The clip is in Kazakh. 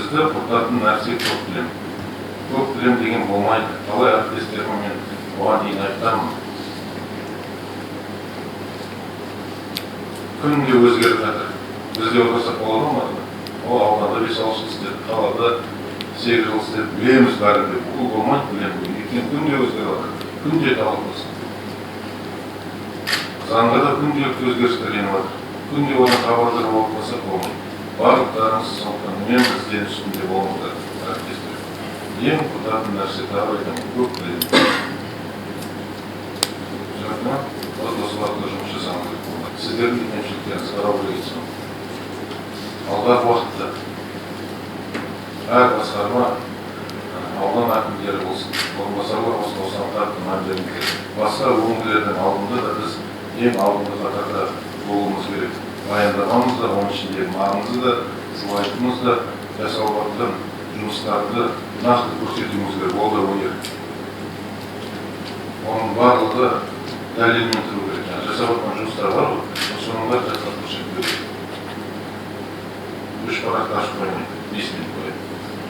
Бізді құртатын нәрсе көп білем. Көп білем деген болмайды. Талай әріптестеріме мен оған дейін айтқанмын. Күнде өзгеріп жатыр. Бізде отырсақ болады ма? Ол ауданда 5-6 жыл істеді, қалада 8 жыл істеді, білеміз бәрін деп. Ол болмайды, білемін деген. Өйткені күнде өзгеріп жатыр. Күнде талқыласын. Заңда да күнделікті өзгерістер еніп жатыр. Күнде одан хабардар болып қалсақ болмайды. Барлықтарыңыз сондықтан үнемі ізденіс үстінде болыңыздар, әріптестер. Ең құртатын нәрсе тағы айтамын, көп білемін. Түсінікті ма? Осы бағытта жұмыс жасаңыздар болады. Сіздердің де кемшіліктеріңіз қарау керек екен. Алдағы уақытта әр басқарма, аудан әкімдері болсын, орынбасарлар болсын, осыған қатты мән беріңіздер. Басқа өңірлердің алдында да біз ең алдыңғы қатарда болуымыз керек. Баяндамамыз да, оның ішіндегі маңызы да, слайдымыз да, жасалып жатқан жұмыстарды нақты көрсетуіміз керек. Ол да өнер. Оның барлығы дәлелмен тұру керек. Жаңа жасап жатқан жұмыстар бар ғой, соның бәрін жасап көрсету керек. 3 парақты ашып қоймай, 5 минут бойы.